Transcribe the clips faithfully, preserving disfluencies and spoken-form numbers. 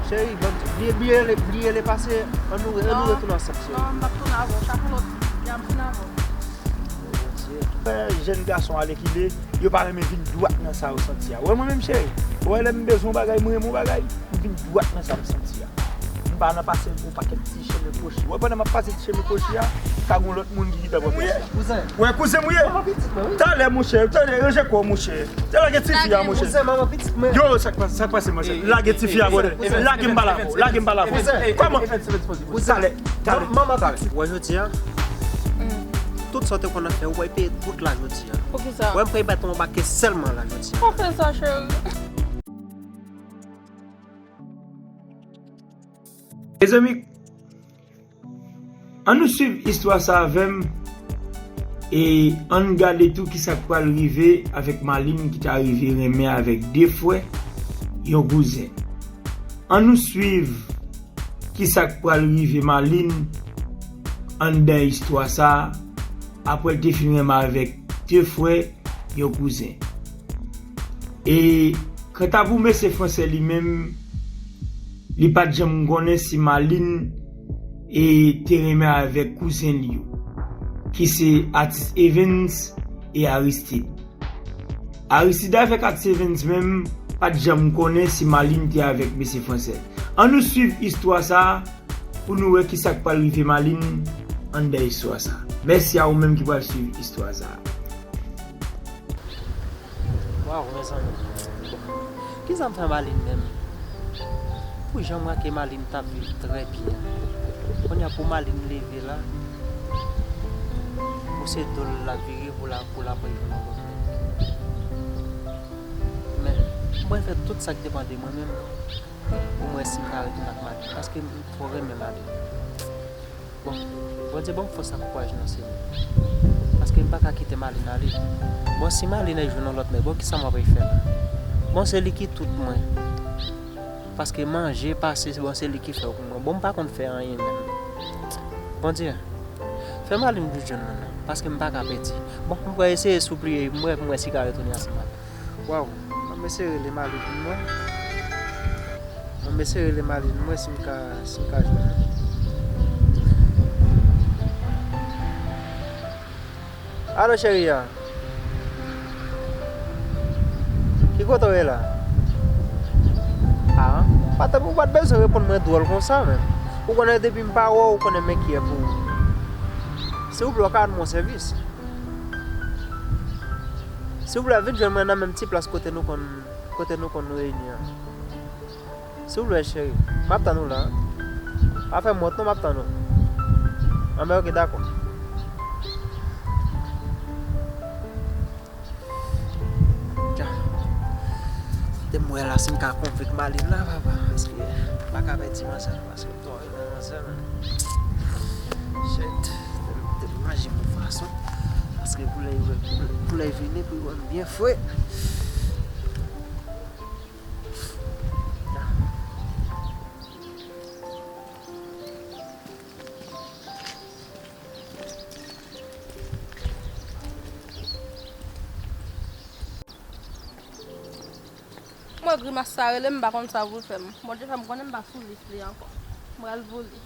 Cheri, bon, bliye, bliye, bliye le pase, ann nou, ann nou retounen ansanm, cheri. Non, m p ap tounen avè w. Chak yon lòt, y ap fin avè w. Fè jèn gason alèkile, yo pa renmen vin dwat nan sa yo santi a. Ou wè mwen menm, cheri? Ou wè lè m bezwen yon bagay, m renmen yon bagay, m vin dwat nan sa m santi a. M pa nan pase yon pakèt ti chemen kwochi. Ou wè pandan m ap pase ti chemen kwochi a, ka gen yon lòt moun ki gentan pran plas la. Kouzen. Ou wè kouzen m ye? Manman pitit mwen, wi. Talè, monchè, talè, ranje kò w, monchè. Te lage tifi a, monchè. Kouzen, manman pitit mwen. Yo, sa k pase, sa k pase, monchè? Lage tifi a, brother. Lage m pale avè w, lage m pale avè w. Kòman? Talè, talè, talè. Manman pitit. Wè jodi a, tout sa w te konn ap fè, ou pral peye tout la jodi a. Poukisa? Wè m pral bat yon pake sèlman la jodi a. Pa fè sa, cheri. Mezanmi, ann nou swiv istwa sa avè m e ann gade tou kisa k pral rive avèk Marline ki ta rive renmen avèk de frè yon kouzen. Ann nou swiv kisa k pral rive Marline anndan istwa sa a, apre l te fin renmen avèk de frè yon kouzen. E kanta pou mesye Fransè li menm, li pa t janm konnen si Marline e te renmen avèk kouzen li yo, ki se atis Evens e Aristide. Aristide avèk atis Evens menm pa t janm konnen si Marline te avèk mesye Fransè. Ann nou swiv istwa sa a pou nou wè kisa k pral rive Marline anndan istwa sa a. Mèsi a ou menm ki pral swiv istwa sa a. Waw, mezanmi. Kisa m fè Marline menm? Pou jan m wè ke Marline t ap viv trè byen. Kounye a pou Marline leve la, pou se do l l ap vire pou l ap, pou l ap pran yon lòt nèg. Men, mwen fè tout sa k depann de mwen menm pou m wè si m ka retounen ak Marline, paske m twò renmen Marline. Bon, Bondye ban m fòs ak kouraj nan, Senyè. Paske m pa ka kite Marline ale. Bon, si Marline al jwenn yon lòt nèg, bon, kisa m ap fè la? Bon, se li ki tout mwen. Paske manje, pase, bon, se li ki fè pou mwen. Bon, m pa konn fè anyen menm. Bondye, fè Marline vin jwenn mwen non, paske m pa ka pèdi. Bon, m pral eseye soupliye, m wè, m wè si ka retounen ansanm avè l. Waw, ban m eseye rele Marline pou m wè. Ban m eseye rele Marline pou m wè si m ka, si m ka jwenn li. Alo, cheri a. Ki kote w ye la? A, pa t, ou pa t bezwen reponn mwen dwòl konsa, men. Ou konnen depi m pa wè w, ou konnen m enkyè pou ou. Silvouplè, w ka rann mwen yon sèvis? Silvouplè, vin jwenn mwen nan menm ti plas kote nou konn, kote nou konn reyini an. Silvouplè, cheri, m ap tann ou la. Pa fè m wont non, m ap tann ou. Anben, oke, dakò. Dja. Te m wè la, si m ka konvenk Marline la, papa, paske m pa ka pèdi manzè, paske m twò renmen manzè, men. Shit, te m, te m manje pou fason, paske pou lè, pou lè vini, pou l wè m byen fre. Mwen grimas sa rele m, m pa konn sa pou l fè m. Bondye fè m konnen m pa sou lis li ankò. M pral pou li.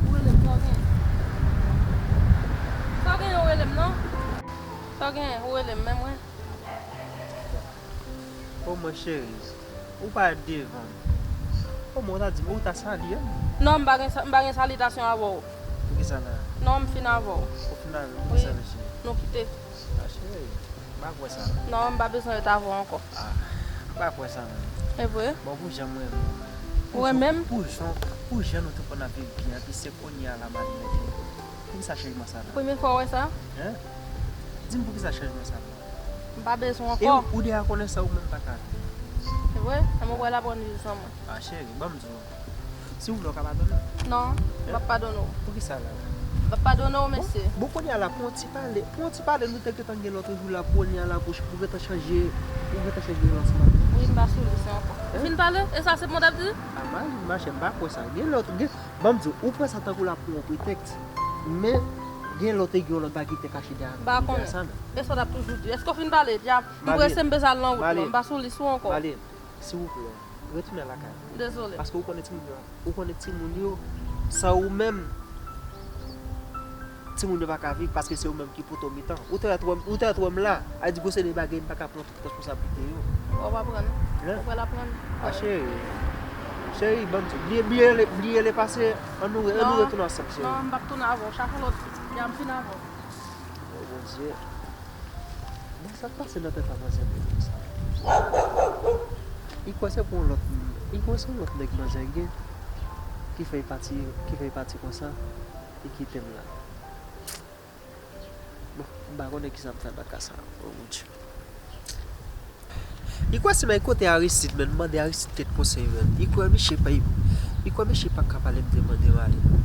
Ou rele m, sa w gen? Sa w gen, ou rele m non? Sa w gen, ou rele m, men mwen. O mwen cheri, ou pa devan m. O mwen, ou ta di m, ou ta salye m. Non, m pa gen sa, m pa gen salitasyon avè w. Poukisa la? Non, m fin avè w. Ou fin avè m, poukisa la, cheri? Nou kite. A, cheri, m pa kwè sa non. Non, m pa bezwen ret avè w ankò. A, m pa kwè sa non. E vre? Bon, pou jan m renmen w. Ou renmen m? Pou jan, pou jan nou te konn ap viv byen, epi se kounye a la m al mete. Poukisa chanjman sa la? Premye fwa w wè sa? Hein? Di m poukisa chanjman sa la? M pa bezwen w ankò. E ou, ou deja konnen sa ou menm pa ka. Se vre? An mwen pral aprann viv san mwen. A cheri, ban m di w. Si w vle w ka padone m. Non, m p ap padone w. Poukisa la? M ap padone w, mesye. Bon, kounye a la, pou yon ti pale, pou yon ti pale, nou te gentan gen lòt jou la, kounye a la, pou, pou gentan chanje, pou gentan chanje lansman. Wi, m pa sou lis ankò. Ou fin pale? E sa se pou w t ap di? A, Maline, machè, m pa kwè sa. Gen lòt, gen, ban m di w, ou pran sa tankou l ap pou yon pretèks. Men, gen lòt, gen yon lòt bagay ki te kache dèyè, dèyè sa, men. E sa w t ap toujou di? Èske w fin pale? Dja, m prese, m bezwen al nan wout mwen. M pa sou lis ou ankò. Maline, silvouplè, retounen lakay ou. Dezole. Paske ou konnen timoun yo, ou konnen timoun yo, san ou menm, timoun yo pa ka viv, paske se ou menm ki poto mitan. Ou te wè, ou te wè m la, a di gwo se de bagay m pa ka pran tout responsablite yo. W ap aprann. Hein? Ou pral aprann. A, cheri. Cheri, ban m di, bliye, bliye, bliye le pase, ann nou, ann nou retounen ansanm, cheri. Non, m p ap tounen avè w. Chache lòt fi. Ya m fin avè w. Oh, Bondye. Men sa k pase nan tèt a manzè Beni sa? Li kwè se pou yon lòt, li kwè se yon lòt nèg manzè gen ki fè l pati, ki fè l pati konsa, li kite m la. Bon, m pa konnen kisa m fè nan ka sa, oh Bondye. Li kwè se nan kote Aristide, men, m mande Aristide kèk konsèy, men. Li kwè misye pa, li kwè misye pa ka pale m de mande Maline.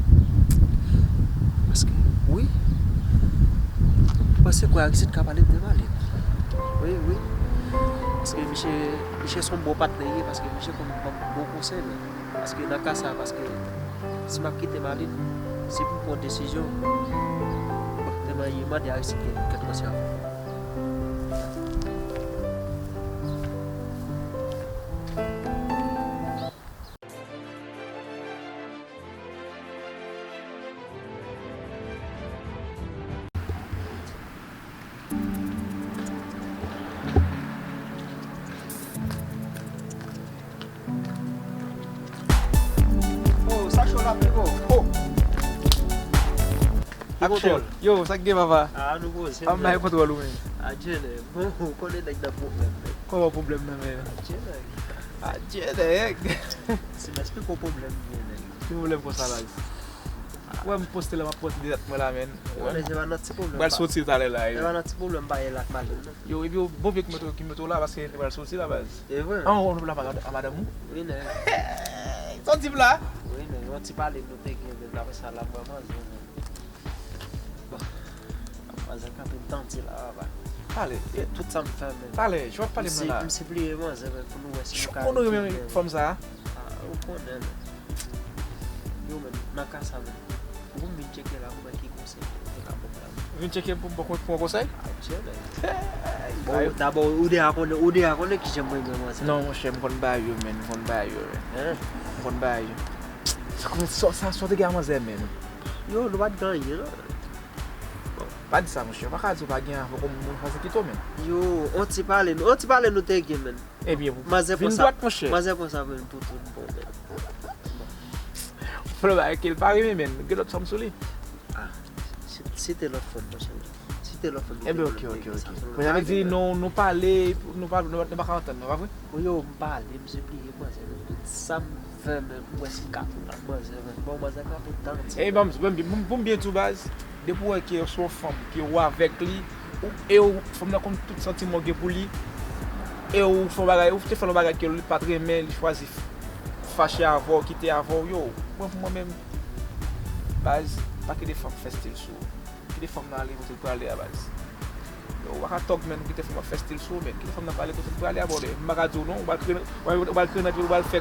Paske, wi. M panse kwè Aristide ka pale m de Maline. Wi, wi. Paske misye, misye se yon bon patnè li ye, paske misye konn ban m bon konsèy, men. Paske nan ka sa, paske si m ap kite Maline, se pou m pran desizyon. Bon, men mwen mande Aristide kèk konsèy ankò. Oh, sa cho la, frero. Oh. Action. Yo, sa k gen, papa? Ah, nou poze. An bay kontwòl ou menm. Adye nèg. Bon, ou konnen nèg nan pwoblèm, nèg. Kòman pwoblèm nan, menm? Adye nèg. Adye nèg. Si m esplike w pwoblèm m gen, nèg. Ki pwoblèm konsa, baz? Ou wè m poste la, m ap poste de dat mwen la, menn. Ou konnen se pa nan ti pwoblèm. Pral soti talè la, yo. Se pa nan ti pwoblèm m pa ye la ak madanm nan. Yo, epi yo, bon vye ki mete, ki mete w la, paske te pral soti la, baz. E vre? An, ou la pa a madanm ou? Wi, nèg. Sa w di m la? Wi, nèg, yon ti pale nou te gen, men apre sa la, m wè manzè, men. Bon. Manzè kanpe danti la, papa. Pale. Fè tout sa m fè, men. Pale, jwa pale mwen la. M sipliye manzè, men, pou nou wè si nou ka retire, men. Fòm sa a? Ah, ou konnen, men. Yo, men, nan ka sa, men. Ou vin tcheke la, pou mwen ki konsèy ou te ka ban m la. Vin tcheke m pou m pran konsèy? Adye, nèg. Bon, dabò, ou deja konnen, ou deja konnen kijan mwen renmen manzè. Non, monchè, m konn bagay yo, menn, m konn bagay yo, menn. Hein? M konn bagay yo. Sa, sa, sa, sa w te gen a manzè, menn? Yo, nou pa t gen anyen, non. Bon, pa di sa, monchè. Ou pa ka di ou pa gen anyen, fòk ou moun chwazi kite w, menn. Yo, on ti pale, on ti pale nou te gen, menn. Ebyen, vin dwat, monchè. Manzè konsa, menn, pou tout bon, menn. Flo ba ke l pa renmen, men gen lòt fanm sou li. Ah, si, si te lòt fanm, monchè. Si te lòt fanm, li te konn peye sa. Ebyen, oke, oke, oke. Sa vle di, nou, nou pale, nou pa, nou, nou pa ka antann, non, pa vre? Wi, yo, m pale, m sipliye manzè, men tout sa m fè, men m wè si m ka fè ak manzè, men bon, manzè kanpe danti. Ey, ban m, ban m, pou m byen di w, baz, depi w wè ke se yon fanm, ke w avèk li, ou, e w, fanm nan konn tout santiman w gen pou li, e w fè yon bagay, ou te fè yon bagay ke li pa t renmen, li chwazi fache avè w, kite avè w, yo, mwen, pou mwen menm, baz, pa kite fanm fè stil sou ou. Kite fanm nan ale kote l prale a, baz. Yo, ou pa ka tòg, menn, ou kite fanm ap fè stil sou ou, menn. Kite fanm nan prale kote l prale a, brother. M pa ka di w non, ou pral kriye, ou pral, ou pral kriye nan pye, ou pral fè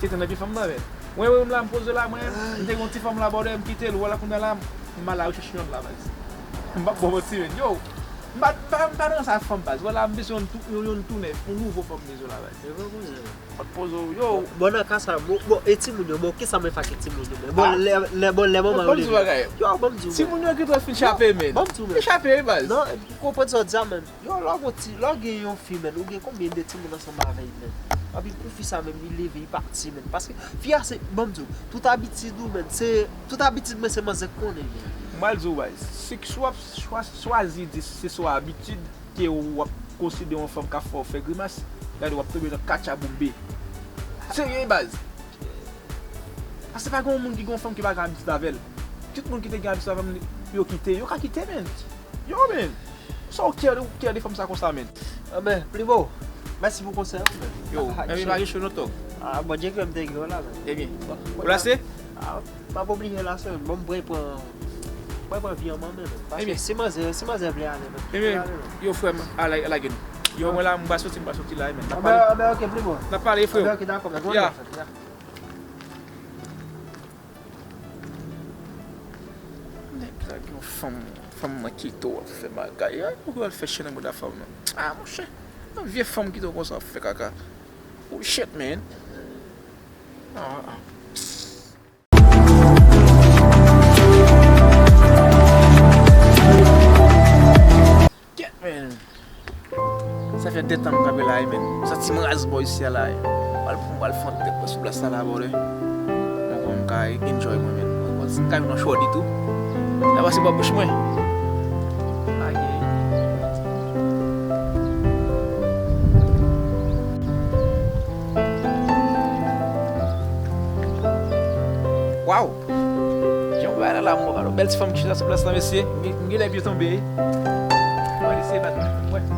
tenten nan pye fanm nan, menn. Mwen, mwen, m la, m poze la, mwen, m te gen yon ti fanm la, brother, m kite l, ou wè la kounye a la, m al la rechèch yon lòt la, baz. M p ap ba w manti, menn. Yo, m pa, m pa, m pa nan sa fanm, baz. Wè la, m bezwen yon tou, yon, yon tou nèf, yon nouvo fanm m bezwen la, baz. Se vre, kouzen. Pot poze w, yo. Bon, nan ka sa, bon, bon, e timoun yo, bon, kisa mwen fè ak timoun yo, men? Bon, lè, lè, bon, lè manman yo leve. Yo, ban m di w, timoun yo gen dwa fin chape, men. Ban m di w, men. Fin chape, wi, baz. Non, epi konprann sa w di a, men. Yo, lè w gon ti, lè w gen yon fi, men, ou gen konbyen de timoun ansanm avè l, men? Epi pou fi sa, men, li leve, li pati, men. Paske fi a se, ban m di w, tout abitid ou, men, se, tout abitid mwen, se manzè k konnen, men. Mwen di w, baz, si w ap chwa-, chwazi di se sou abitid, ke w ap konsidere yon fanm k ap fè w fè grimas, gade w ap tonbe nan katchaboumbe. Serye, baz. Paske pa gen yon moun ki gen yon fanm ki pa gen abitid avè l. Tout moun ki te gen abitid avè m, yo kite. Yo ka kite, menn. Yo, menn. Sa w kè, ou kè de fanm sa konsa, menn? Anben, Plibo, mèsi pou konsèy ou, menn. Yo, men pa gen cho non, tòg. Ah, Bondye kwè m te gen w la, menn. Ebyen, ou lase? Ah, m ap oblije lase, menn. Bon, m pran, pran, Mwen pran vi an men, men. Paske si manzè, si manzè vle ale, men. Ebyen, yo, frè m, a la, lage nou. Yo, mwen la, m pa soti, m pa soti la, men. N ap pale. Anben, anben, ok, pi bon. N ap pale, frè. Anben, ok, dakò, men. Granmoun nan fèt, ya. Nèg la gen yon fanm, fanm nan kite w ap fè bagay. Ay, ou al fè chen nan bouda fanm nan. Ah, monchè. Yon vye fanm kite w konsa ap fè kaka. Oh, shit, man. Ah, ah. Kèt, men. Sa fè de tan m kanpe la, men. M santi m raz bò isi a la. M pral, m pral fè yon tèt mwen sou plas la la, bò, lè. Mwen kwè m ka enjoy mwen, men. Mwen kwè si m ka jwenn yon shorty tou. Sa pase bò bouch mwen. Lage. Waw! Jan w wè la la, mwen, yon bèl ti fanm ki chita sou plas la, mesye. M gen, m gen lè byen tonbe. Mwen eseye bat mwen.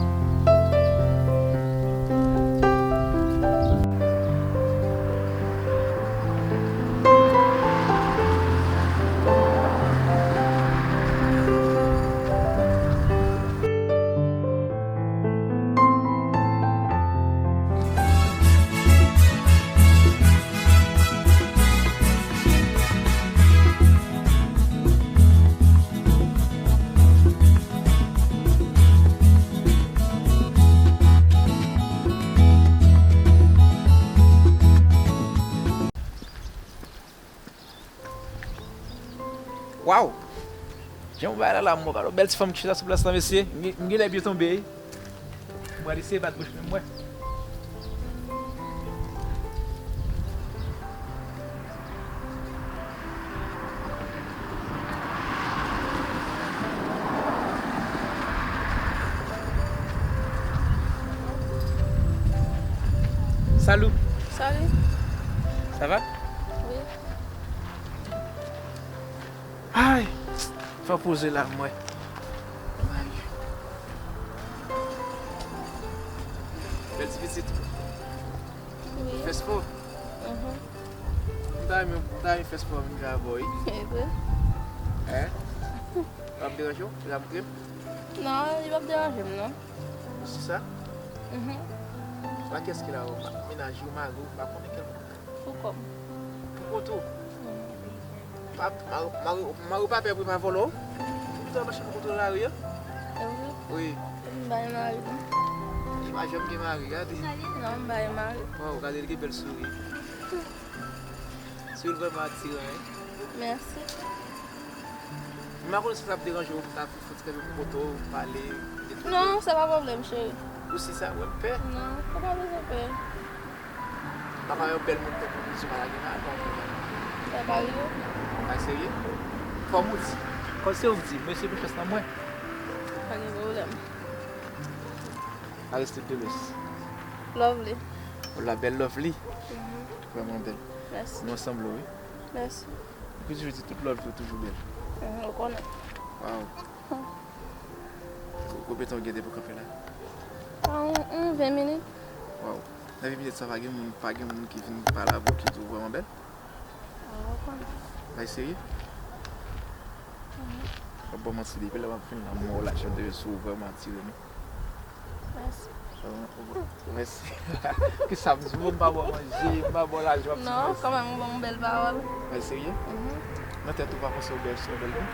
Waw! Jan w wè la la, mwen, yon bèl ti fanm ki chita sou plas la, mesye. M gen, m gen lè byen tonbe. Mwen eseye bat bouch mwen, mwen. Salut. Salut. Ça va? Oui. Ay, fè poze la, mwen. Bèl ti pitit. Wi. Fè spò. Mhm. M ta renmen, m ta renmen fè spò menm jan avè w, wi. E vre? Hein? L ap deranje w? L ap grenn? Non, li p ap deranje m, non. Ou si sa? Mhm. Lakès ki la, ou ma-, mennaj ou, mari ou, m pa konnen kèl moun. Pou kò m. Pou kont ou? Mhm. Pa, mari, mari, mari ou pa pè pou l pa vòlò? Ou ta mache pou kont ou nan lari a? E vre? Wi. M bay mari, non. Li pa janm gen mari, gade. Non, m bay mari. Waw, gade, li gen bèl souri. Souri l vrèman atiran, wi. Mèsi. M pa konnen si sa ap deranje w, m ta fè ti kanpe pou kote w, pale de tout. Non, sa pa pwoblèm, cheri. Ou si sa, wè m pè? Non, ou pa bezwen pè. M pa ka wè yon bèl moun tankou w, si w pa lage nan avan. Sa pa rive. Ou pa serye? Kòm ou di. Kòm se ou k di, mesye pou chans nan mwen. Pa gen pwoblèm. Aristide Deleusse. Lovely. Ou la bèl Lovely. Mhm. Vrèman bèl. Mèsi. Nou ansanm, wi. Mèsi. Ou toujou di tout love yo toujou bèl. Mhm, ou konnen. Waw. Hmm. Konbyen tan w gen depi w kanpe la? Ah, yon, yon ven minit. Waw. Nan ven minit sa pa gen moun, pa gen moun ki vin pale avè w ki di w vrèman bèl? Ah, ou konnen. Bay serye? Mhm. W ap ban m manti depi lè w ap vin la, m wè w la, jan w te sou vrèman atire m. Mèsi. Mèsi. Kisa m di w, m pa ba w manje, m pa ba w lajan, w ap di mèsi. Non, kanmenm, ou ban m yon bèl pawòl. Mèsi, serye? Mhm. Nan tèt ou pa panse w bèl, se yon bèl moun?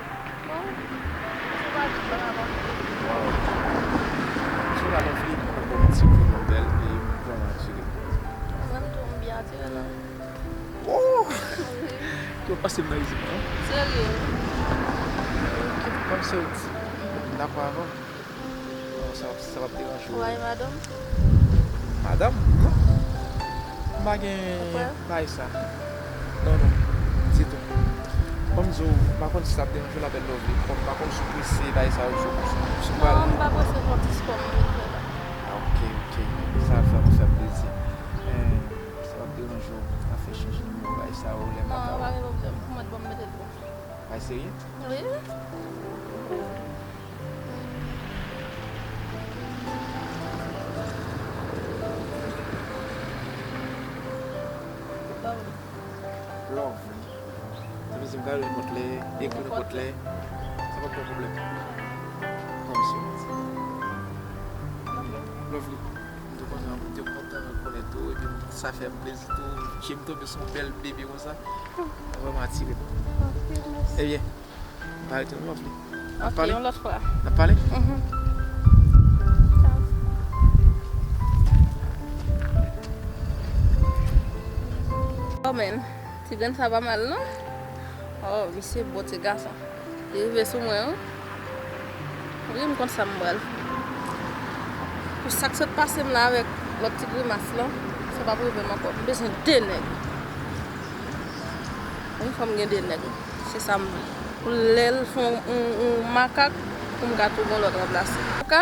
Non. Ou pa di sa la, non. Waw. Sou la, nan fini, ou bon, ti moun bèl, e m vrèman atire. Mwen menm tou, m byen atire la. Oh! Wi. Ki w panse m nan izin, non? Serye. Ki w panse w di? M dakò avè w. Non, sa, sa p ap deranje w. Ou rayi madanm? Madanm? Non. M pa gen bagay sa. Non, non. Ditou. Kòm di w, m pa konn si sa ap deranje w, la bèl love li. Kòm m pa konn si w prese, bagay sa yo, si w, si w, si w pral. Non, m pa prese, se yon ti spò m vin fè la. Ah, ok, ok. Sa vrèman fè m plezi. Men, si sa p ap deranje w, m ka fè chanje nimewo bagay sa yo, lè m pa ka. Non, pa gen pwoblèm. Ou mèt ban m mete l pou ou. Ay, serye? Wi. Love. Love. Sa vle di m ka rele nenpòt lè, ekri nenpòt lè. Nenpòt lè. Sa Pòt pwoblèm. Kòmsi. Lovely, m te kontan, m te kontan konnen tou, epi sa fè m plezi tou. Je m tonbe sou yon bèl bebe konsa. Sa vrèman atire m. Ok, mèsi. Ebyen, m pa rete non, Lovely. N ap pale? Ok, yon lòt fwa. N ap pale? Mhm. Ciao. Oh, man. Ti grenn sa pa mal, non? Oh, misye bon ti gason. Li rive sou mwen, wi. Wi, m konn sa m pral fè. Pou sa k sot pase m la avèk lòt ti grimas lan, sa p ap rive m ankò. M bezwen de nèg. Wi, fò m gen de nèg. Se sa m vle. Pou lè l fè yon, yon, yon makak, pou m ka twouve yon lòt ranplase. Antouka,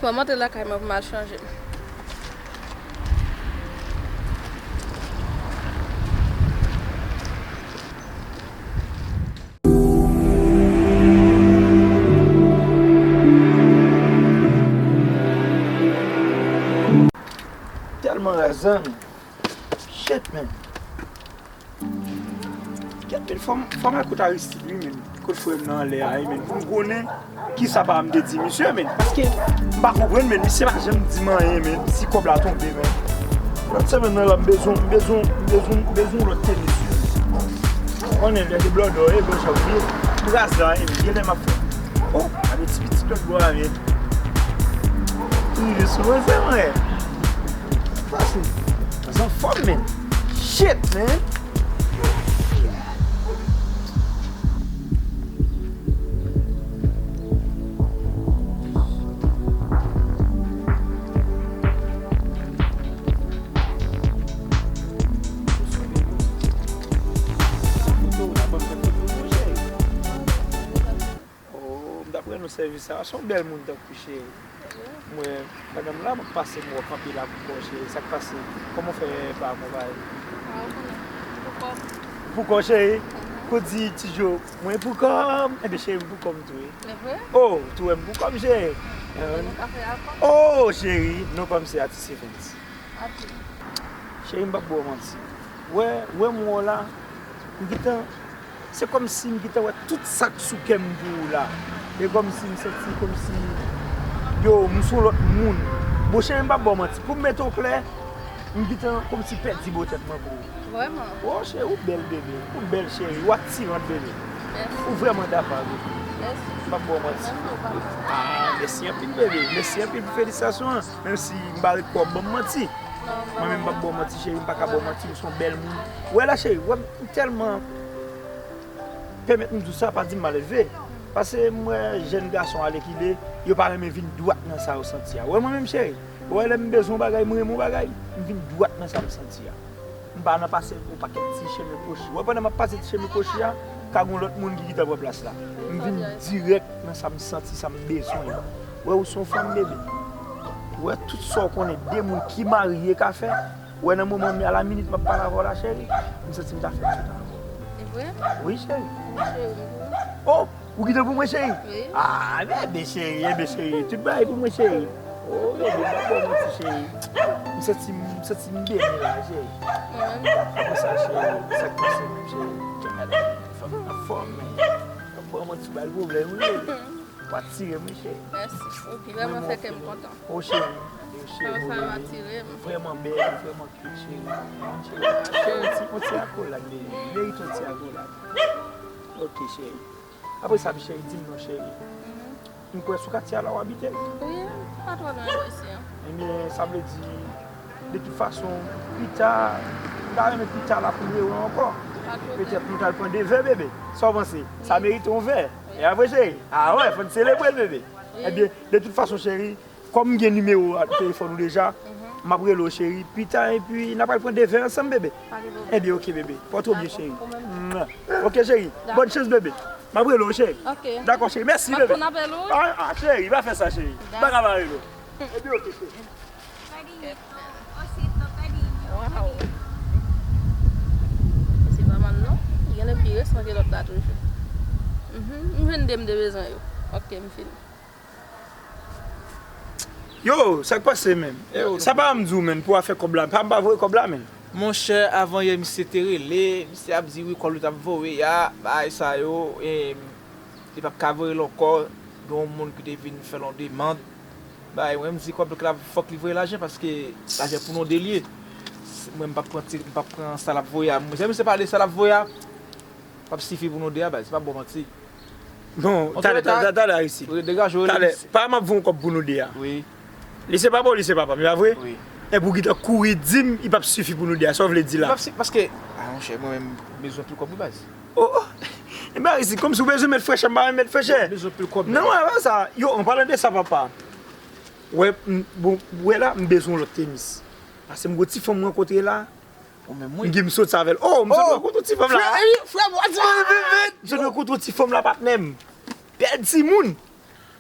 mwen monte lakay mwen pou m al chanje. Tèlman razan. Shit, man. Kèt, men, fò m, fò m al kote Aristide, wi, men. Kote frè m nan anlè a, wi, men. Pou m konnen kisa pa m te di misye, men. Paske m pa konprann, men. Misye pa janm di m anyen, men. Si kòb la tonbe, men. Lòt semèn nan la, m bezwen, m bezwen, m bezwen, m bezwen yon lòt tenis, wi. Konnen lè se blòdò, e, bon, sa w ye. M raz la, e, genlè m ap fè. Oh, gade ti pitit lòt bò a, men. Rive sou mwen, se mwen. Pase. Pase anfòm, men. Shit, man. Oh, m t ap rann ou sèvis sa. Se yon bèl moun tankou cheri. Mwen, pandan m la, m ap pase m wè w kanpe la pou kò w, cheri. Sa k pase? Kòman w fè pa akonpaye? Ah, ou konnen. Pou kò m. Pou kò w, cheri? Mhm. Kou di Ti Jo, mwen pou kò m. Enben, cheri, m pou kò m tou, wi. Se vre? Oh, tou wè m pou kò m, cheri. Enben, nou ka fè akò. Oh, cheri, non pa m se Atis Evens. Atis. Cheri, m p ap ba w manti. Wè, wè m wè w la, m gentan Se kòmsi m gentan wè tout sa k sou kè m pou ou la. E kòmsi m santi kòmsi, yo, m se yon lòt moun. Bon, cheri, m p ap ba w manti. Pou m mete w klè, m gentan kòmsi pèdi bò tèt mwen pou ou. Vrèman? O, cheri, ou bèl, bebe. Ou bèl, cheri. Ou atirant, bebe. Mèsi. Ou vrèman dapab, bebe. Mèsi. M p ap ba w manti. Mèsi, papa. Ah, mèsi anpil, bebe. Mèsi anpil pou felisitasyon an. Menm si m pa ret pou w ap ban m manti. Non, mwen menm, m p ap ba w manti, cheri. M pa ka ba w manti. Ou se yon bèl moun. Ou wè la, cheri. Ou wè m tèlman Pèmèt m di w sa, pa di m malelve. Paske m wè jèn gason alèkile, yo pa renmen vin dwat nan sa yo santi a. Ou wè mwen menm, cheri? Ou wè lè m bezwen yon bagay, m renmen yon bagay, m vin dwat nan sa m santi a. M pa nan pase yon pakèt ti chemen kwochi. Ou wè pandan m ap pase ti chemen kwochi a, ka gen yon lòt moun ki gentan pran plas la. M vin dirèk nan sa m santi, sa m bezwen an. Ou wè ou se yon fanm, bebe. Ou wè tout sa w konnen de moun ki marye ka fè. Ou wè nan moman m, a la minit m ap pale avè w la, cheri, m santi m ta fè tout avè w. E vre? Wi, cheri. Ou cheri m tou. Oh, ou gentan pou mwen, cheri? Wi. Ah, bebe cheri, enben cheri, tout bagay pou mwen, cheri. Oh, bebe, m p ap ba w manti, cheri. M santi m, m santi m beni la, cheri. Mwen menm. Apre sa, cheri, sa k pase menm, cheri? Fanm nan fòm, men. M p ap ba w manti, bay pwoblèm, wi. Ou atire m, wi, cheri. Mèsi. Ou vrèman fè kè m kontan. O cheri, o cheri, ou vrèman bèl, ou vrèman cute, cheri. Cheri, cheri, yon ti, yon ti akolad, baby. Merite yon ti akolad. Ok, cheri. Apre sa, cheri, di m non, cheri. M kwè sou katye a la w abite. Wi, pa twò lwen de isi an. Ebyen, sa vle di, de tout fason, pita, m ta renmen pita la pou m rewè w ankò. Petèt nou t al pran de vè, bebe. Sa w panse? Sa merite yon vè. E apre, cheri? A wè, fò n selebre l, bebe. Ebyen, de tout fason, cheri, kòm m gen nimewo a telefòn ou deja, m ap rele w, cheri, pita, epi n ap al pran de vè ansanm, bebe. Ebyen, ok, bebe. Pòte w byen, cheri. Ok, cheri. Bòn chans, bebe. M ap rele w, cheri. Dakò, cheri. Mèsi, bebe. Ah, ah, cheri, pa fè sa, cheri. M pa ka pa rele w. Ebyen, ok, cheri. Wow. Se pa mal non. Genlè pi resan ke lòt la toujou. Mhm. M jwenn de m te bezwen yo. Ok, m fini. Yo, sa k pase menm? Sa pa m di w menm pou afè kòb la. Pa m pa voye kòb la menm. Monchè, avan yè misye te rele, misye ap di wi kòb li t ap voye a, bagay sa yo, e Li p ap ka voye l ankò. Gen yon moun ki te vin fè l yon demann. Bay, mwen, m di kòb la, fòk li voye lajan, paske lajan pou nou de l ye. Mwen, m p ap pran ti, m p ap pran sa l ap voye a. Mwen, se misye pale sa l ap voye a, p ap sifi pou nou de a, bay, se pa bon manti. Bon, talè, talè, talè, talè, Aristide. Wi, degaje w, talè, pa m ap voye yon kòb pou nou de a. Wi. Li se papa w, li se papa m, e pa vre? Wi. Epi w gentan kouri di m, li p ap sifi pou nou de a. Sa w vle di la? Li p ap si-, paske, a, monchè, mwen menm, m bezwen pil kòb wi, baz. Oh, oh. Enben, Aristide, kòmsi w bezwen met frèchè, m pa menm met frèchè. M bezwen pil kòb. Non, e pa sa. Yo, an palan de sa, papa. Wè, m, bon, wè la, m bezwen yon lòt tenis. Paske m gon ti fanm m rankontre la. Ou menm, wi. M gen m sot sa avè l. Oh, m sot rankontre yon ti fanm la. Frè, frè, frè, m sot rankontre yon ti fanm la, patnè m. Bèl timoun.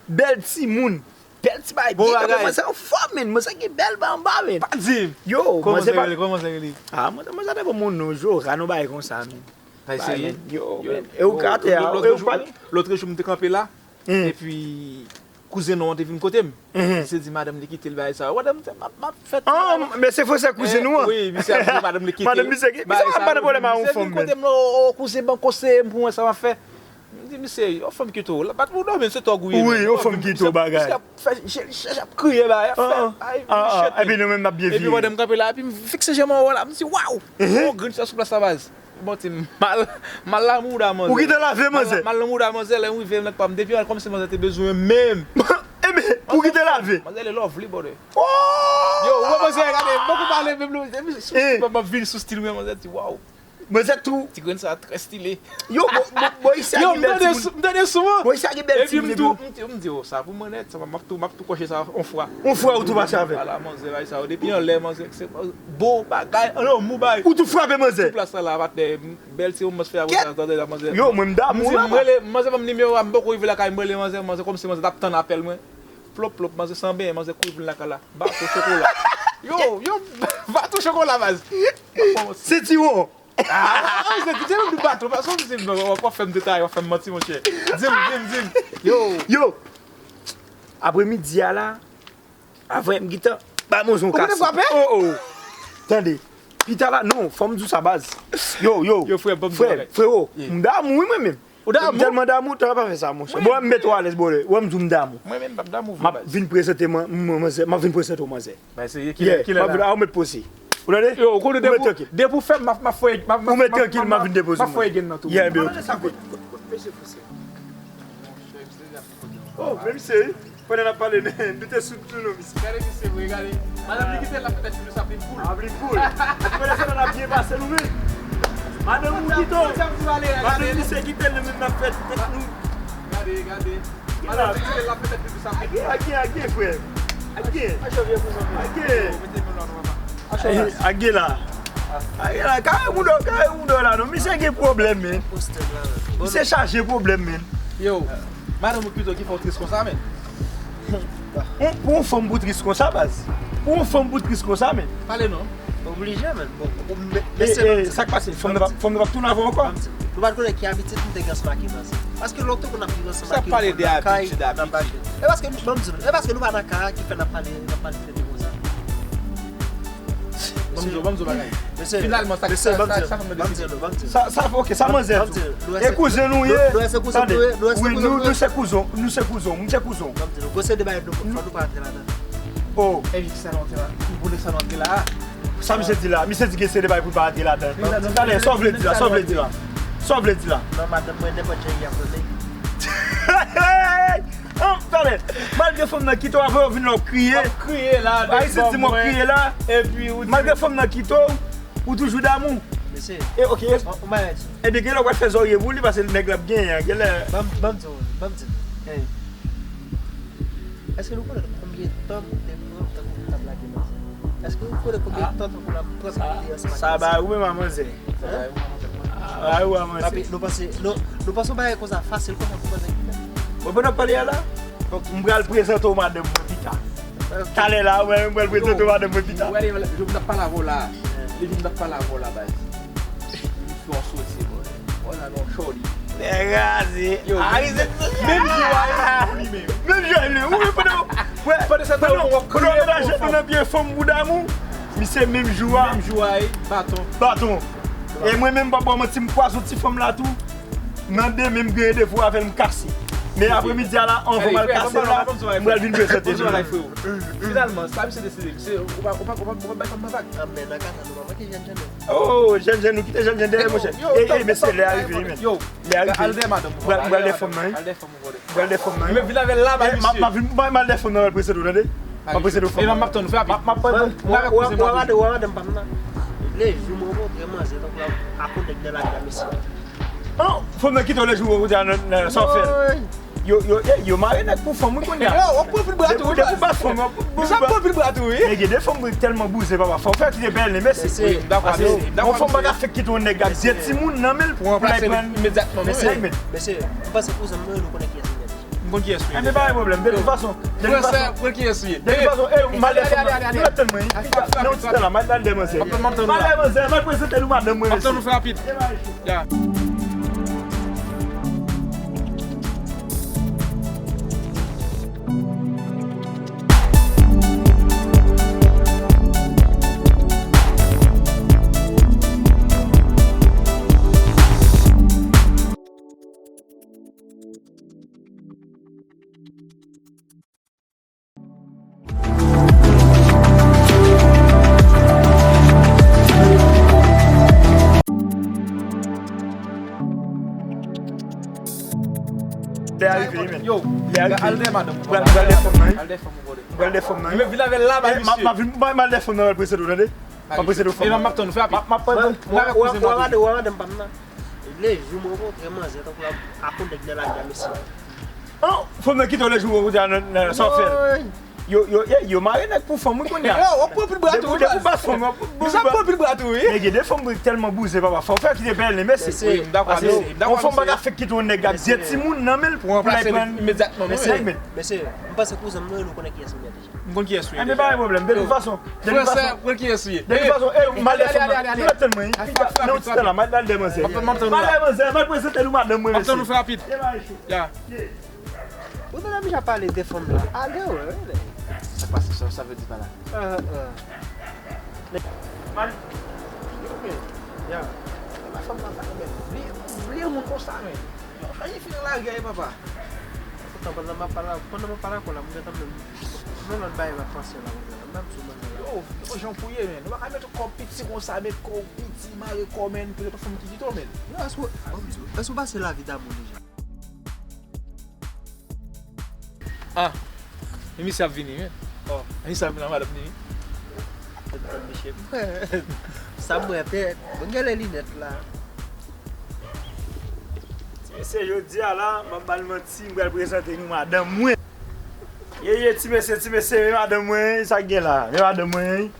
Bèl timoun. Bèl ti bagay. Bon bagay. Manzè anfòm, men. Manzè gen bèl ba anba, men. Pa di m. Yo, kòman manzè pa rele? Kòman manzè rele? Ah, manzè, manzè te ban m yon non, Jora, yon bagay konsa, men. Bay serye? Yo, men. E ou ka atè a, e ou pa. Lòt jou m te kanpe la, epi kouzen nou an te vin kote m. Misye di madanm li kite l bagay sa. Madanm m, m ap fè ti bagay. Ah, men se fransè kouzen nou an. Wi, misye ap di madanm li kite l. Madanm misye ki, misye pa ban pwoblèm a yon fanm, men. Misye vin kote m, o, o, kouzen ban konseye m pou mwen sa m ap fè. M di misye, yon fanm kite w, bat pou w dòmi, se tòg ou ye. Wi, yon fanm kite w bagay. Misye ap fè jel chèch, ap kriye bagay, ap fè, ay, epi nou menm n ap byen vire. Epi pandan m kanpe la, epi m fikse je m anwo la, m di, waw! Yon grenn sa sou plas la, baz. Bon, ti mal, mal nan mouda manzè. Ou gentan lave manzè? Mal nan mouda manzè, lè m rive, m nan pa m depi an, kòmsi manzè te bezwen menm. Enben, ou gentan lave? Manzè le lovely, brother. Oh! Yo, ou wè manzè, gade, m poko pale menm, non, depi sou stil, m ap vin sou stil, men manzè di, waw. Manzè tou. Ti grenn sa, trè stile. Yo, bo, bo, bo, isi a gen bèl timoun. Yo, m tande sou, m tande sou, an. Bo, isi a gen bèl timoun, epi m di, m di, o, sa pou mwen nèt, sa, m ap tou, m ap tou kòche sa, on fwa. On fwa ou tou pase avè l. Ala manzè, bay sa, depi anlè, manzè, se, bo, bagay, an, non, mou bay. Ou tou frape manzè. Sou plas la, la, patnè, bèl ti moman fè avè sa, tande la, manzè. Yo, mwen m damou la. M di, m rele, manzè ban m nimewo a, m poko rive lakay, m rele manzè, manzè, kòmsi manzè t ap tann apèl mwen. Plop, plop, manzè san benyen, manzè kouri vin lakay la. Bato chokola. Yo, yo, bato chokola, baz. Sentiwon. Ah, se di, di m di bato, paske w di m, w ap fè m detay, w ap fè m manti, monchè. Di m, di m, di m. Yo. Yo. Apremidi a la, avan m gentan ba manzè yon kase. Ou konnen frape? Oh, oh. Tande. Pita la, non, fò m di w sa, baz. Yo, yo. Yo, frè, ban m di w bagay. Frè, frero, m damou, wi, mwen menm. Ou damou? M tèlman damou, tan pa fè sa, monchè. Bon, m mete w alèz, bwè. Wè, m di w m damou. Mwen menm, m p ap damou vre, baz. M ap vin prezante manzè, m ap vin prezante w manzè. Bay serye, kilè, kilè la? A, ou met poze. Ou tande? Yo, ou konnen depi, depi w fè m, m ap, m ap foye, m ap, m ap, m ap, m ap foye grenn nan tou. Yeah, bro. Kote sa, kote, kote, kote mesye Fose? Oh, men misye, wi. Pandan n ap pale, nou te sou tou non, misye. Gade misye, wi, gade. Madanm li kite l, l ap fè tèt li sa pli poul. Ah, pli poul. Epi pandan se tan n ap byen pase nou menm. Madanm ou kite w. Madanm misye kite l, nou menm n ap fè tèt nou. Gade, gade. Madanm li kite l, l ap fè tèt li sa pli poul. Age, age, age, frè. Age. Age. Age la. Age la, kare mouda, kare mouda la, non. Misye gen pwoblèm, men. Misye chaje pwoblèm, men. Yo, madanm ou kite w ki fè w tris konsa, men. Pou yon fanm pou tris konsa, baz. Pou yon fanm pou tris konsa, men. Pale non. Oblije, men. Bon, men se sa k pase, fanm nan p ap tounen avè w ankò. Nou pa t konnen ki abitid nou te gen ansanm ak li, baz. Paske lontan pou n ap viv ansanm ak li, nou konn nan kay, n ap mache. E paske, ban m di nou, e paske nou pa nan kay ki fè n ap pale, n ap pale tèt nou konsa. Ban m di w, ban m di w bagay. Finalman, sa, sa, sa fanm nan deside. Sa, sa, ok, sa manzè tou. E kouzen nou ye? Tande. Wi, nou, nou se kouzen, nou se kouzen, nou se kouzen. Ban m di nou, gwo seri de bagay nou, fò nou pa antre ladan. Oh. Epi sa nou antre la. Pou de sa nou antre la. Sa misye di la? Misye di gen seri de bagay pou n pa antre ladan. Tande, sa w vle di la? Sa w vle di la? Sa w vle di la? Non, madanm mwen, nenpòt jan y ap rele. An, tande, malgre fanm nan kite w, avan w vin la w ap kriye. W ap kriye la, Ayisyen di m w ap kriye la. Epi ou di malgre fanm nan kite w, ou toujou damou. Mesye, e, ok. Ou, ou maladi. Ebyen, gen lè w pral fè zòrye pou li, paske nèg la ap genyen an, gen lè. Ban m, ban m di w, ban m di w. Èske nou konnen konbyen tan nou te pran tankou nou t ap lage manzè? Èske nou konnen konbyen tan tankou n ap pran pou nou te ansanm ak manzè? Sa bay ou menm a manzè. Sa bay ou a manzè. Papi, nou panse, nou, nou panse yon bagay konsa fasil konsa pou manzè kite? Bon, pandan w ap pale a la, m pral prezante w madanm mwen pita. Talè la, mwen, m pral prezante w madanm mwen pita. Ou wè, li, li vin ap pale avè w la. Li vin ap pale avè w la, baz. Li fè w soti, bro. Wè la non, chòli. Nèg raze. Yo, menm jou a, li menm. Menm jou a, li. Ou menm pandan, wè, pandan w ap menaje nou nan pye fanm pou damou, misye menm jou a. Menm jou a, baton. Baton. E mwen menm, m p ap ba w manti, m kwaze yon ti fanm la tou. Nan demen, m gen randevou avè l, m kase. E apremidi a la, anvan m al kase la, m pral vin prezante nou. Finalman, sa misye deside, misye, ou pa, ou pa, ou pa, ou pa bay fanm nan vag. Ah, men nan ka sa, nou pa manke jèn jèn, non. Oh, jèn jèn, nou kite jèn jèn dèyè, monchè. Ey, ey, mesye, lè a rive, wi, men. Lè a rive. Al dèyè madanm ou. M pral, m pral dèyè fanm nan, wi. Al dèyè fanm ou, brother. M pral dèyè fanm nan, wi. Vin avè l la, bay misye. M ap vin, m ap al dèyè fanm nan, m ap prezante w, tande. M ap prezante w fanm nan. E m ap tann ou, fè rapid. M ap, m ap, m ap, m ap, ou a gade, ou a gade m pa m nan. Le jou mwen rankontre manzè, tankou a, a kontèk nan lari a, mesye. An, fanm nan kite w le jou ou te a nan, nan, sa w fè l. Yo, yo, ey, yo mare nèg pou fanm, wi, kounye a. Yo, w ap pran pil bra tou, wi. Depi w bat fanm, w ap pran pil bra. Nèg gen de fanm, wi, tèlman bouzen, papa. Fò w fè kite bèl, men mesye. Mesye, m dakò, mesye, m dakò. Yon fanm pa ka fèk kite yon nèg ak de timoun nan men l pou l al pran. Imedyatman, mesye. Mesye, m panse kouzen m nan, nou konnen kiyès li ye. M konn kiyès ou ye. Enben, pa gen pwoblèm. De tout fason, de tout fason, de tout fason, ey, m al dèyè fanm nan. Nou ret tann mwen, wi. Nan yon ti tan la, m al dèyè manzè. M al dèyè manzè, m al prezante nou madanm mwen, mesye. M ap tann ou, fè rapid. Ya. Lè a rive, wi, men. Yo, lè a rive. Al dèyè madanm ou, papa. M pral, m pral dèyè fanm nan, wi. Al dèyè fanm ou, brother. M pral dèyè fanm nan, wi. Vin avè l la, bay misye. M ap, m ap vin, m ap al dèyè fanm nan, m ap prezante w, tande. M ap prezante w fanm nan. E m ap tann ou, fè rapid. M ap, m ap, m ap, m ap, ou a gade, ou a gade m pa m nan. Le jou mwen rankontre manzè, tankou a, a kontèk nan lari a, mesye. An, fanm nan kite w le jou ou te a nan, nan, sa w fè l. Yo, yo, ey, yo mare nèg pou fanm, wi, kounye a. Yo, w ap pran pil bra tou, wi. Depi w bat fanm, w ap pran pil bra. Nèg gen de fanm, wi, tèlman bouzen, papa. Fò w fè kite bèl, men mesye. Mesye, m dakò, mesye, m dakò. Yon fanm pa ka fèk kite yon nèg ak de timoun nan men l pou l al pran. Imedyatman, mesye. Mesye, m panse kouzen m nan, nou konnen kiyès li ye deja. M konn kiyès ou ye deja. Enben, pa gen pwoblèm. De tout fason, de tout fason, de tout fason, ey, m al dèyè fanm nan. Nou ret tann mwen, wi. Nan yon ti tan la, m al dèyè manzè. M ap tann ou la. M al dèyè manzè, m al prezante nou madanm mwen, mesye. M ap tann ou, fè rapid. Ya. Ou tande m ja pale de fanm la. Ale wè, wè. Sa k pase, sa, sa vle di pa la. Ah, ah. Mal. Yo, men. Ya. E pa fanm nan sa, men. Bliye, bliye moun konsa, men. Yo, fè li fin lagè, papa. Poutan, pandan m ap pale, pandan m ap pale ak ou la, m gentan menm, menm lòt bagay m ap panse la, m ap sou mwen la. Yo, yo, jan pou ye, men. Nou pa ka met kò piti konsa, met kò piti, mare kò, men, pou yon fanm ki kite w, men. Yo, èske w, èske w pase lavi damou deja? Ah, men misye ap vini, men. Oh, misye ap vini, madanm li. Sa m wè, pè, bon, gade linèt la. Ti mesye, jodi a la, m ap ba l manti, m pral prezante nou madanm mwen. Ye, ye, ti mesye, ti mesye, men madanm mwen, sa k gen la? Men madanm mwen,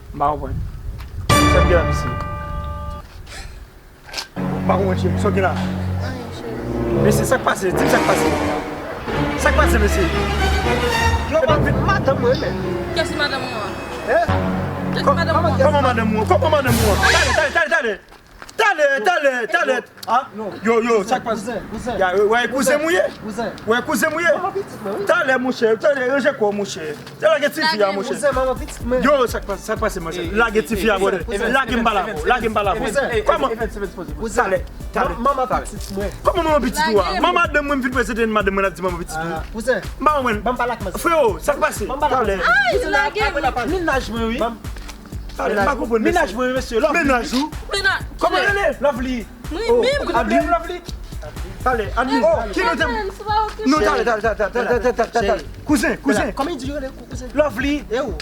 m pa konprann. Sa k gen la, mesye? M pa konprann, cheri. Sa w gen la? Anyen, cheri. Mesye, sa k pase? Di m sa k pase. Sa k pase, mesye? Yo, madanm mwen, men. Kiyès ki madanm ou an? Hein? Kiyès ki madanm ou an? Kòman madanm ou an? Kòman madanm ou an? Talè, talè, talè, talè. Talè, talè, talè. Ah? Yo, yo, sa k pase? Kouzen, kouzen. Ya, wè, kouzen m ou ye? Kouzen. Wè, kouzen m ou ye? Manman pitit mwen, wi. Talè, monchè, talè, ranje kò w, monchè. Te lage tifi a, monchè. Kouzen, manman pitit mwen. Yo, sa k pase, sa k pase, monchè? Lage tifi a, brother. Lage m pale avè w. Lage m pale avè w. Kouzen. Kòman? Talè, talè. Manman pitit mwen. Kòman manman pitit ou a? Manman madanm mwen, m vin prezante madanm mwen, l ap di manman pitit ou. Kouzen. M pa konprann. Ban m pale ak manzè. Freo, sa k pase? Ban m pale ak manzè. Ay, lage m. Mennaj mwen, wi. Talè, m pa konprann, mesye. Mennaj mwen, mesye. Mennaj ou? Kòman rele? Lovely. Wi, oh, men. Ou konnen Adeline? Lovely? Talè, Adeline. Oh, ki non te? Non, talè, talè, talè. Kouzen, kouzen. Kòman di yo rele kouzen? Lovely. E ou?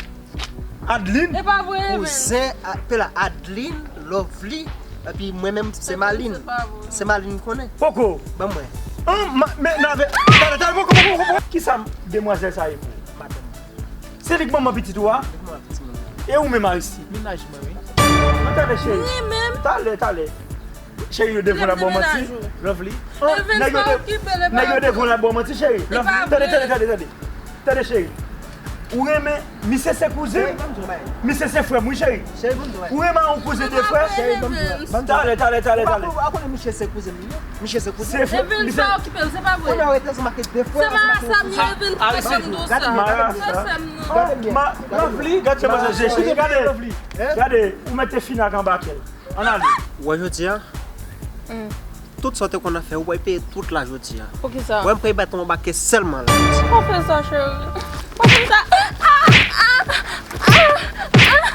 Adeline? E pa vre, men. Kouzen, a, pe la, Adeline, Lovely. Epi mwen menm, se Malin. Se pa vre. Se Malin konnen. Poko. Ban mwen. An, ma, men, n avè, talè, talè, poko, poko, poko. Kisa demwazèl sa ye pou ou? Madanm. Se li k manman pitit ou a? Li k manman pitit mwen. E ou menm, Aristide? Mennaj mwen, wi. Mwen tande, cheri. Wi, menm. Talè, talè. Cheri, yo devwale bò manti. Lovely. Oh, nèg yo de-, nèg yo devwale bò manti, cheri. Lovely. Tande, tande, tande, tande. Tande, cheri. Ou renmen, misye se kouzen. Misye se frè m, wi, cheri. Ou renmen yon kouzen de frè? Talè, talè, talè, talè. Ou pa konnen misye se kouzen m li ye? Misye se kouzen. Se frè, Evens, misye pa okipe l, se pa vre. Ou nan rete, se make de frè, se make yon kouzen. Evens, pa okipe l, se pa vre. Mara sa. Gade byen. Lovely, gade manzè, gade, gade, ou mete fin ak anba kè l. Ann ale. Ou wè jodi a, hmm, Tout sa w te konn ap fè, ou pral peye tout la jodi a. Poukisa? Wè, m pral bay yon bakè sèlman la. Pa fè sa, cheri. Pa fè sa. Ah, ah, ah, ah, ah,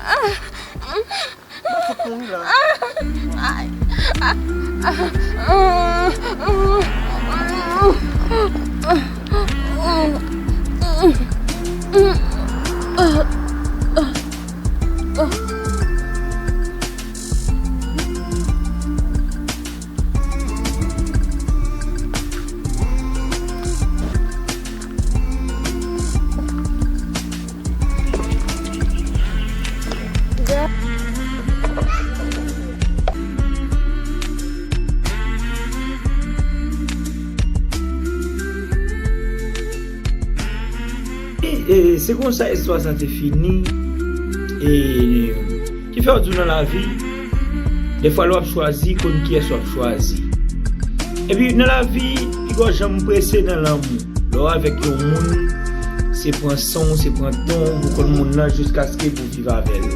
ah, ah. Mwen fout mouri la. E, e, se konsa istwa sa te fini. E, ki fè w di w nan lavi, defwa lè w ap chwazi, konn kiyès w ap chwazi. Epi nan lavi, piga w janm prese nan lanmou. Lè w avèk yon moun, se pran san w, se pran tan w, pou konn moun nan jiskaske pou viv avè l.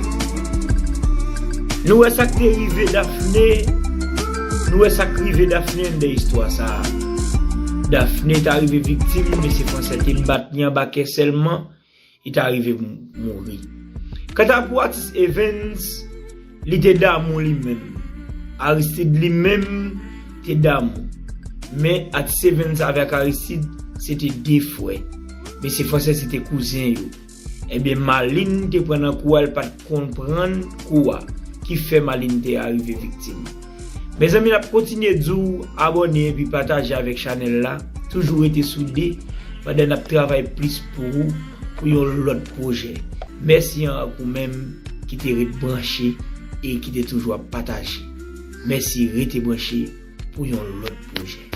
Nou wè sa k te rive Daphné, nou wè sa k rive Daphné anndan istwa sa a. Daphné ta rive viktim, mesye fransè te bat li anba kè sèlman, li ta rive mou-, mouri. Kanta pou atis Evens, li te damou li menm. Aristide li menm te damou. Men atis Evens avèk Aristide, se te de frè. Mesye fransè se te kouzen yo. Ebyen, Malin te pran nan kou a, l pa t konprann kou a, ki fè Malin te arive viktim. Mezanmi, n ap kontinye di w abòne epi pataje avèk chanèl la. Toujou rete soude pandan n ap travay plis pou ou, pou yon lòt pwojè. Mèsi ank ou menm ki te ret branche e ki te toujou ap pataje. Mèsi, rete branche pou yon lòt pwojè.